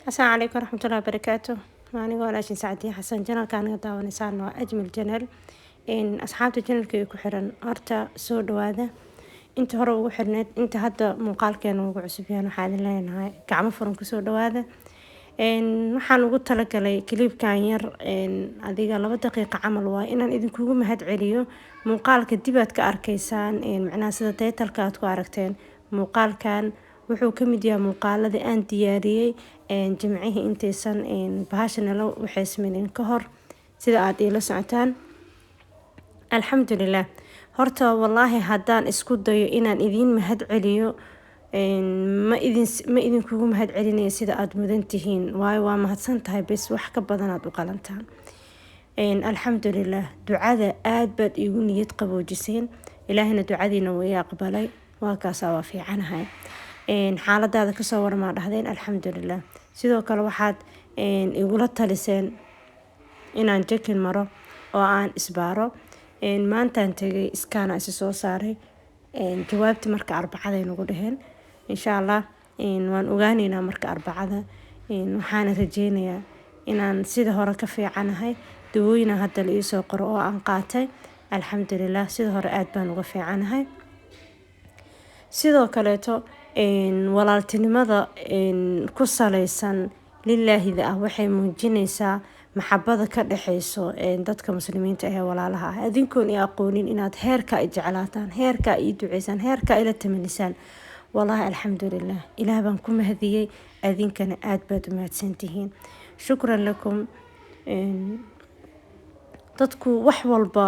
Asalaamu calaykum waraxmatullahi wabarakaatu. Waa aniga walaashin Sacdiya Xasan. Channelka aniga daawanaysaan waa Ajmal Channel. Asxaabta channelka ku xiran, horta soo dhawaada. Inta hore ugu xirneed, inta hadda muuqaalkeena ugu cusub yahan, waxaa idin leenahay gacmo furan kusoo dhawaada. Waxaan ugu talagalay clipkan yar, adiga 2 daqiiqa camal, waa inaan idinkugu mahad celiyo. Muuqaalka dib aad ka arkaysaan, macnaha sida titleka aad ku aragteen, muuqaalkan wuxuu ka mid yahay muuqaaladii aan diyaariyey Jimcihii intaysan bahasha nala waxaysmanin ka hor, sida aad iila socotaan. Alxamdulilah, horta wallaahi haddaan isku dayo inaan idiin mahad celiyo, ma idin ma idinkugu mahad celinaya sida aada mudan tihiin, waayo waa mahadsan tahay bes, wax ka badan aad u qalantaan. Alxamdulilah, ducada aada baad iigu niyad qaboojiseen, Ilaahina ducadiina wuu ii aqbalay. Waa kaasaa, waa fiicanahay. Xaaladaada kasoo warmaa dhahdeen, alxamdulilah. Sidoo kale waxaad igula taliseen inaan checking maro oo aan isbaaro. Maantaan tegay, scan-na isi soo saaray. Jawaabti marka Arbacaday nagu dhaheen. Insha Allah waan ogaaneynaa marka Arbacada. Waxaana rajeynayaa inaan sida hore ka fiicanahay. Dawooyina hadda la iisoo qoro oo aan qaatay. Alxamdulilah, sida hore aada baan uga fiicanahay. Sidoo kaleeto walaaltinimada ku saleysan lilaahida ah waxay muujineysaa maxabada ka dhexeyso dadka Muslimiinta ee walaalaha ah. Adinkoon i aqoonin inaad heerka i jeclaataan, heerka ii duceysaan, heerka ila tamanisaan, wallaahi alxamdulilah, Ilaah baan ku mahadiyey. Adinkana aada baad u mahadsantihiin, shukran lakum. Dadku wax walba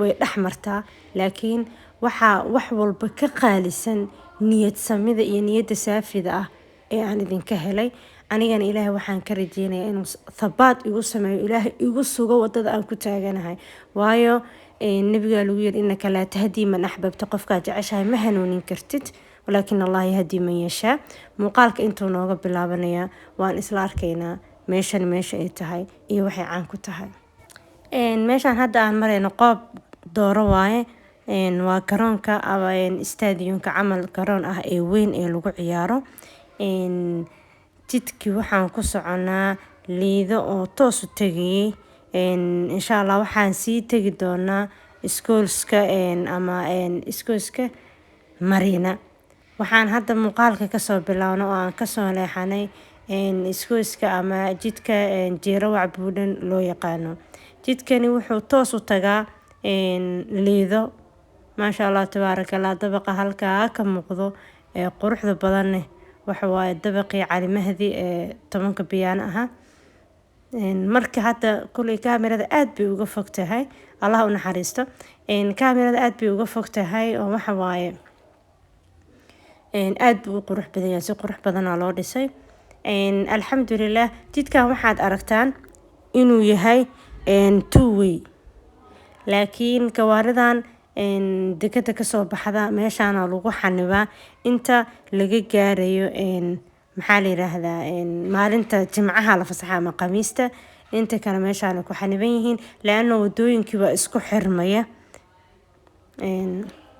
way dhex martaa, laakiin waxaa wax walba ka qaalisan niyad samida iyo niyadda saafida ah ee aan idinka helay. Anigana Ilaahay waxaan ka rajeynayaa inuu thabaat igu sameeyo, Ilaahay igu sugo wadada aan ku taaganahay, waayo Nabigaa lagu yiri: "Innaka laa tahdii man axbabta", qofkaa jeceshahay ma hanuunin kartid, walaakin Allah yahdii man yashaa. Muuqaalka intuu nooga bilaabanayaa waan isla arkaynaa meeshan meesha ay tahay iyo waxay caan ku tahay. Meeshaan hadda aan marayno Qoob Dooro waaye. Waa garoonka ama stadiumka camal, garoon ah ee weyn ee lagu ciyaaro. Jidkii waxaan ku soconaa Liido oo toos u tegayay. Insha Allah waxaan sii tegi doonaa iskoolska ama iskoolska Marina. Waxaan hadda muuqaalka kasoo bilaabno oo aan kasoo leexanay iskoolska ama jidka Jeerawac Buudhan loo yaqaano. Jidkani wuxuu toos u tagaa Liido. Maasha Allah, tabaaraka Allah. Dabaqa halkaa ka muuqdo ee quruxda badanne waxa waaye dabaqii Cali Mahdi ee 10-ka biyaano ahaa. Marka hadda kuley kaamirada aada bay uga fog tahay, Allah u naxariisto, kaamirada aada bay uga fog tahay oo waxa waaye aada buu u qurux badan yahay, si qurux badanaa loo dhisay, alxamdulilah. Jidkan waxaad aragtaan inuu yahay two way, laakiin gawaaridan dekada kasoo baxda meeshaana lagu xanibaa inta laga gaarayo, maxaa la yiraahdaa, maalinta Jimcaha la fasaxa ama Khamiista. Inta kale meeshaana ku xaniban yihiin, laana wadooyinkiiba isku xirmaya.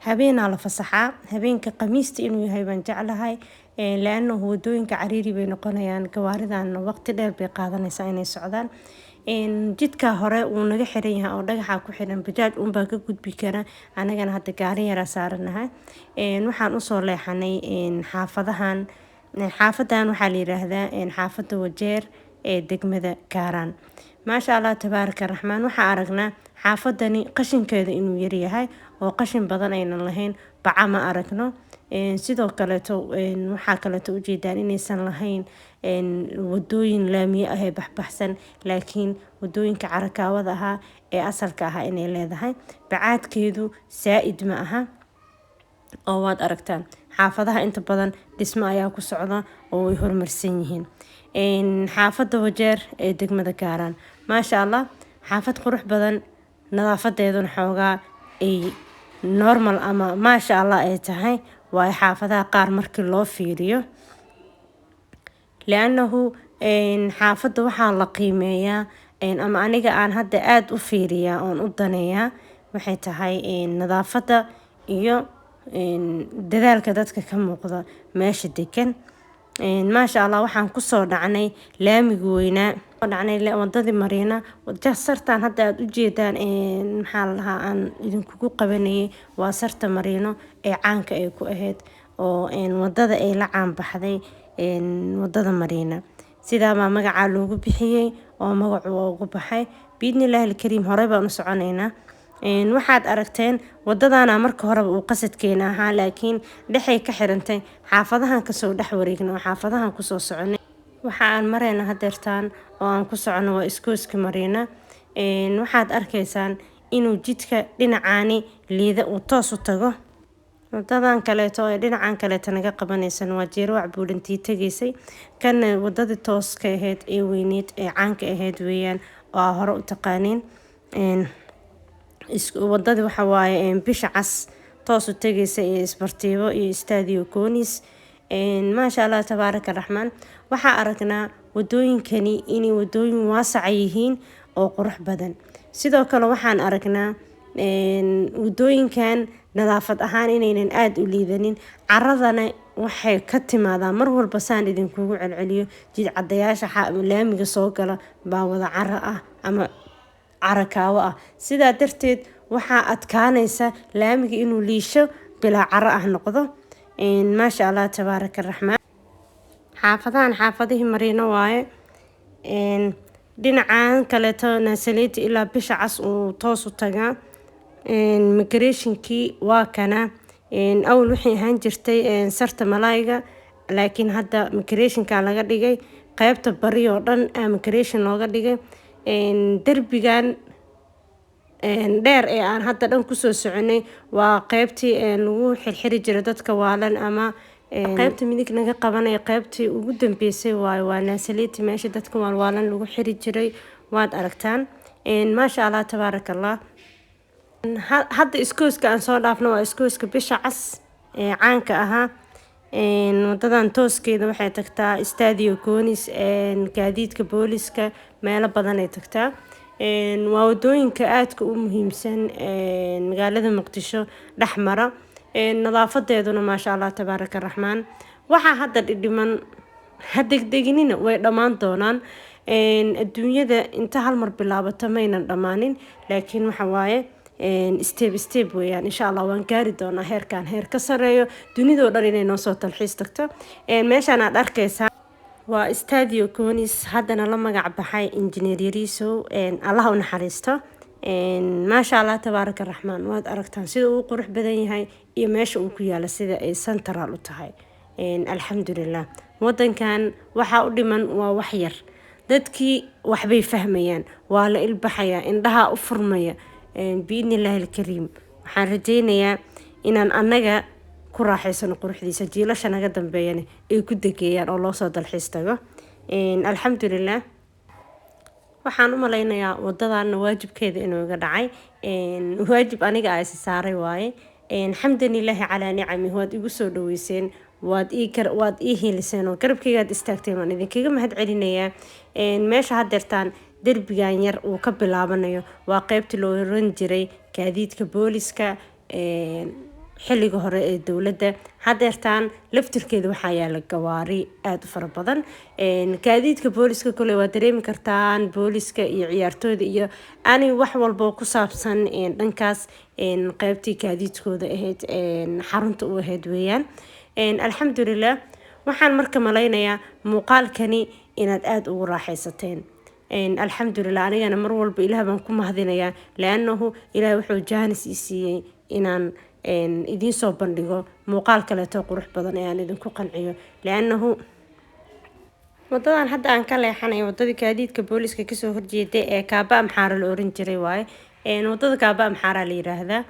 Habeenaa la fasaxaa, habeenka Khamiista inuu yahay baan jeclahay, laanahu wadooyinka cariiri bay noqonayaan, gawaaridan waqti dheer bay qaadanaysaa inay socdaan. Jidka hore wuu naga xiran yahay oo dhagaxa ku xiran, bajaaj uunbaa ka gudbi kara. Anagana hadda gaari yaraa saaranahay. Waxaan usoo leexanay xaafadahan. Xaafadan waxaa la yiraahdaa xaafada Wajeer ee degmada Kaaraan. Maasha Allah, tabaaraka raxmaan. Waxaa aragnaa xaafadani qashinkeeda inuu yaryahay oo qashin badan aynan lahayn, baca ma aragno. Sidoo kaleeto waxaa kaleeto ujeedaan inaysan lahayn wadooyin laamiye ah ee baxbaxsan, laakiin wadooyinka carakaawada ahaa ee asalka ahaa inay leedahay. Bacaadkeedu saa-id ma aha oo waad aragtaan xaafadaha inta badan dhismo ayaa ku socda oo way horumarsan yihiin. Xaafada Wajeer ee degmada Kaaraan, maasha Allah, xaafad qurux badan, nadaafadeeduna xoogaa ay normal ama maasha Allah ay tahay, waayo xaafadaha qaar markii loo fiiriyo, lianahu xaafadda waxaa la qiimeeyaa ama aniga aan hadda aada u fiiriyaa oon u daneeyaa waxay tahay nadaafadda iyo dadaalka dadka ka muuqda meesha degan. Maasha Allah, waxaan kusoo dhacnay laamiga weynaa, dhacnay wadadii Mariina. Sartaan hadda aada u jeedaan, maxaa la dhahaa, aan idinkugu qabanayay waa sarta Mariino ee caanka ay ku ahayd oo wadada ay la caan baxday, wadada Mariina. Sidaabaa magacaa loogu bixiyey oo magacu ugu baxay. Biidnillaahi alkariim, horey baan u soconaynaa. Waxaad aragteen wadadana marka horeba uu qasadkeena ahaa, laakiin dhexay ka xirantay. Xaafadahan kasoo dhex wareegna oo xaafadahan kusoo soconay. Waxa aan marayna hadeertaan oo aan ku socono waa iskooska Mariina. Waxaad arkaysaan inuu jidka dhinacaani liida uu toos u tago. Wadadan kaleeto ee dhinacan kaleeto naga qabanaysan waa Jeerwac Buulantii tegaysay. Kana wadadii tooska ahayd ee weyneyd ee caanka ahayd weeyaan oo aa hore u taqaaniin. Wadadii waxa waaye Bisha Cas toos u tegaysa iyo Isbartiibo iyo Stadio Conis. Maasha Allah, tabaaraka raxmaan. Waxaa aragnaa wadooyinkani inay wadooyin waasaca yihiin oo qurux badan. Sidoo kale waxaan aragnaa wadooyinkan nadaafad ahaan inaynan aada u liidanin. Caradana waxay ka timaadaa mar walba, saan idinkugu celceliyo, jidcadayaasha laamiga soo gala baa wada caro ah ama carakaawo ah. Sidaa darteed waxaa adkaanaysa laamiga inuu liisho bilaa caro ah noqdo. Maasha Allah, tabaaraka raxmaan. Xaafadahan xaafadihii Mariino waaye. Dhinacan kaleeto Naasaleeti ilaa Bisha Cas uu toos u tagaa. Migrationkii waa kana. Awal waxay ahaan jirtay sarta malaayga, laakiin hadda migrationka laga dhigay. Qeybta bari oo dhan migration looga dhigay. Derbigan dheer ee aan hadda dhan kusoo soconay waa qeybtii lagu xirxiri jiray dadka waalan ama qeybta midig naga qabanaya. Qeybtii ugu dambeysay waayo, waa Naasaleeti, meesha dadka waalwaalan lagu xiri jiray. Waad aragtaan, maasha Allah, tabaaraka Allah. Hadda iskooska aan soo dhaafno waa iskooska Bisha Cas ee caanka ahaa. Wadadan tooskeeda waxay tagtaa Stadio Conis, gaadiidka booliska, meelo badan ay tagtaa. Waa wadooyinka aadka u muhiimsan magaalada Muqdisho dhexmara. Nadaafadeeduna maasha Allah, tabaaraka raxmaan. Waxaa hadda dhidhiman, ha degdeginina, way dhammaan doonaan. Adduunyada inta hal mar bilaabato maynan dhammaanin, laakiin waxa waaye step step weeyaan. Insha Allah waan gaari doonaa heerkan heer ka sareeyo, dunidoo dhan inay noo soo talxiis tagto. Meeshaan aad arkaysaa waa Stadio Conis, haddana la magac baxay Injineer Yariisow, Allah u naxariisto. Maasha Allah, tabaaraka raxmaan. Waad aragtaan sida uu qurux badan yahay iyo meesha uu ku yaalo, sida ay central u tahay. Alxamdulilah, wadankan waxaa u dhiman waa wax yar. Dadkii waxbay fahmayaan, waa la ilbaxayaa, indhaha u furmaya. Biidni illaahi alkariim, waxaan rajeynayaa inaan annaga ku raaxaysano quruxdiisa, jiilasha naga dambeeyana ay ku degeeyaan oo loosoo dalxiis tago. Alxamdulilah, waxaan u malaynayaa wadadana waajibkeeda inuu iga dhacay, waajib aniga a isa saaray waaye. Xamdan lilaahi calaa nicami. Waad igu soo dhaweyseen, waad ii hiiliseen oo garabkaygaad istaagteen, waan idinkaga mahad celinayaa. Meesha hadeertaan derbigan yar uu ka bilaabanayo waa qeybtii loo oran jiray gaadiidka booliska xilliga hore ee dowladda. Hadeertaan laftirkeeda waxaa yaala gawaari aada u fara badan. Gaadiidka booliska kole waa dareemi kartaan, booliska iyo ciyaartooyda iyo ani wax walbo ku saabsan dhankaas qeybtii gaadiidkooda ahayd, xarunta u ahayd weeyaan. Alxamdulilah, waxaan marka malaynayaa muuqaalkani inaad aada ugu raaxaysateen. Alxamdulilah, anigana mar walba Ilaah baan ku mahadinayaa, liannahu Ilaah wuxuu jaanis ii siiyey inaan idiin soo bandhigo muuqaal kaleeto qurux badan ee aan idinku qanciyo. Liannahu wadadan hadda aan ka leexanayo, wadadii gaadiidka booliska kasoo horjeeda ee Kaaba Amxaara la oran jiray waaye. Wadada Kaaba Amxaara la yiraahdaa,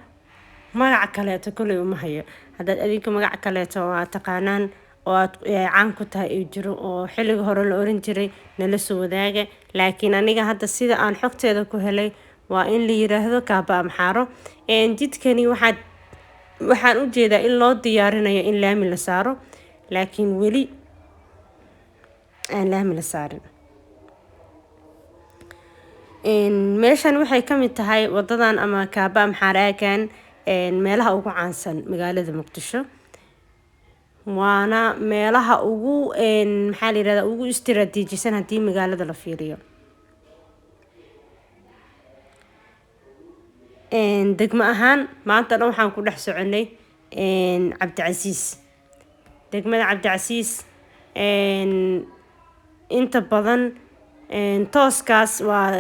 magac kaleeto koley uma hayo. Haddaad adinka magac kaleeto oo aad taqaanaan oo aad caan ku tahay uu jiro oo xilliga hore la oran jiray, nala soo wadaaga. Laakiin aniga hadda sida aan xogteeda ku helay waa in la yiraahdo Kaaba Amxaaro. Jidkani waxaan u jeedaa in loo diyaarinayo in laami la saaro, laakiin weli aan laami la saarin. Meeshan waxay ka mid tahay wadadan ama Kaaba Amxaaraagan meelaha ugu caansan magaalada Muqdisho. Waana meelaha ugu, maxaa la yirahdaa, ugu istiraatiijisan haddii magaalada la fiiriyo. Degmo ahaan maanta dhan waxaan ku dhex soconay Cabdicasiis, degmada Cabdicasiis. Inta badan tooskaas waa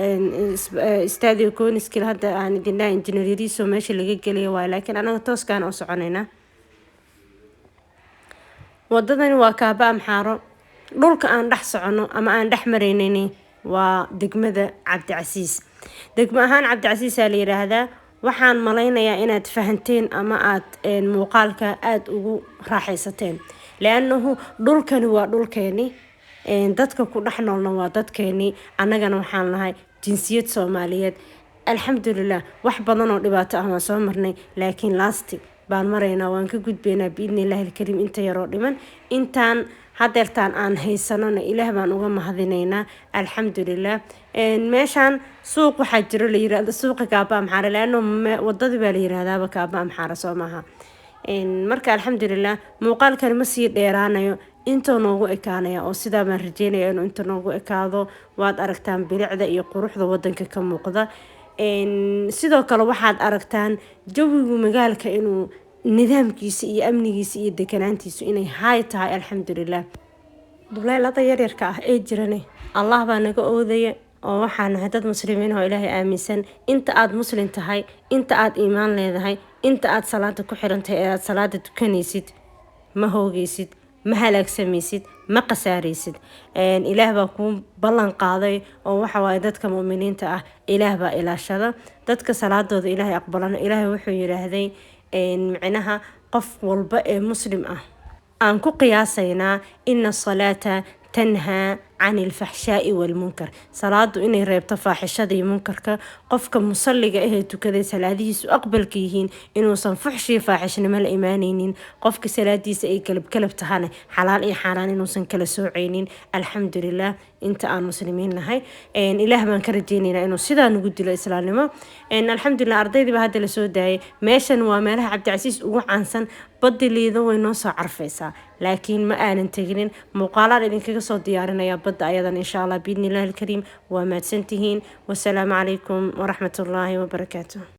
Stadio Coniskil, hadda aan idin dhahay Engineer Yariso meesha laga gelayo waay, laakiin anaga tooskaan u soconaynaa. Wadadani waa Kaaba Amxaaro. Dhulka aan dhex socono ama aan dhex maraynayni waa degmada Cabdicasiis. Degmo ahaan Cabdicasiisaa la yiraahdaa. Waxaan malaynayaa inaad fahanteen ama aad muuqaalka aada ugu raaxaysateen, liannahu dhulkani waa dhulkeeni, dadka ku dhex noolna waa dadkeeni, annagana waxaan nahay jinsiyad Soomaaliyeed. Alxamdulilah, wax badan oo dhibaato ah waan soo marnay, laakiin lasti baan maraynaa, waan ka gudbaynaa biidni illaahi alkariim. Inta yaroo dhiman, intaan hadeertaan aan haysanona, Ilaah baan uga mahadinaynaa, alxamdulilah. Meeshaan suuq waxaa jiro la yirahdo suuqa Kaaba Amxaara, leano wadadii baa la yirahdaaba Kaaba Amxaara, soo maaha? Marka alxamdulilah, muuqaalkani ma sii dheeraanayo, intuu noogu ekaanaya oo sidaa baan rajeynaya inuu inta noogu ekaado. Waad aragtaan bilicda iyo quruxda wadanka ka muuqda. Sidoo kale waxaad aragtaan jawigu magaalka inuu nidaamkiisa iyo amnigiisa iyo deganaantiisu inay haay tahay, alxamdulilah. Duleelada yaryarka ah ee jirane Allah baa naga oodaya, oo waxaa nahay dad muslimiin oo Ilaahay aaminsan. Inta aad muslim tahay, inta aad iimaan leedahay, inta aad salaada ku xirantahay ee aad salaada tukanaysid, ma hoogeysid, ma halaagsamaysid, ma khasaaraysid. Ilaah baa kuu ballan qaaday, oo waxa waaye dadka mu'miniinta ah Ilaah baa ilaashada. Dadka salaadooda Ilaahay aqbalana, Ilaahay wuxuu yiraahday, micnaha qof walba ee muslim ah aan ku qiyaasaynaa, ina asalaata tanhaa can ilfaxshaai walmunkar, salaadu inay reebto faaxishada iyo munkarka. Qofka musalliga ahee tukaday, salaadihiisu aqbalka yihiin, inuusan fuxshii faaxishnimo la imaaneynin. Qofka salaadiisa ay kalab kalab tahana, xalaal iyo xaaraan inuusan kala sooceynin. Alxamdulilah, inta aan muslimiin nahay, Ilaah baan ka rajeyneynaa inuu sidaa nagu dilo islaamnimo. Alxamdulilah, ardaydiiba hadda lasoo daayay. Meeshan waa meelaha Cabdicasiis ugu caansan. Baddi Liido way noo soo carfaysaa, laakiin ma aanan teginin. Muuqaalaan idinkaga soo diyaarinaya badda ayadan, insha Allah, biidni illahi alkariim. Waa mahadsantihiin. Wasalaamu calaykum waraxmatullaahi wabarakaatu.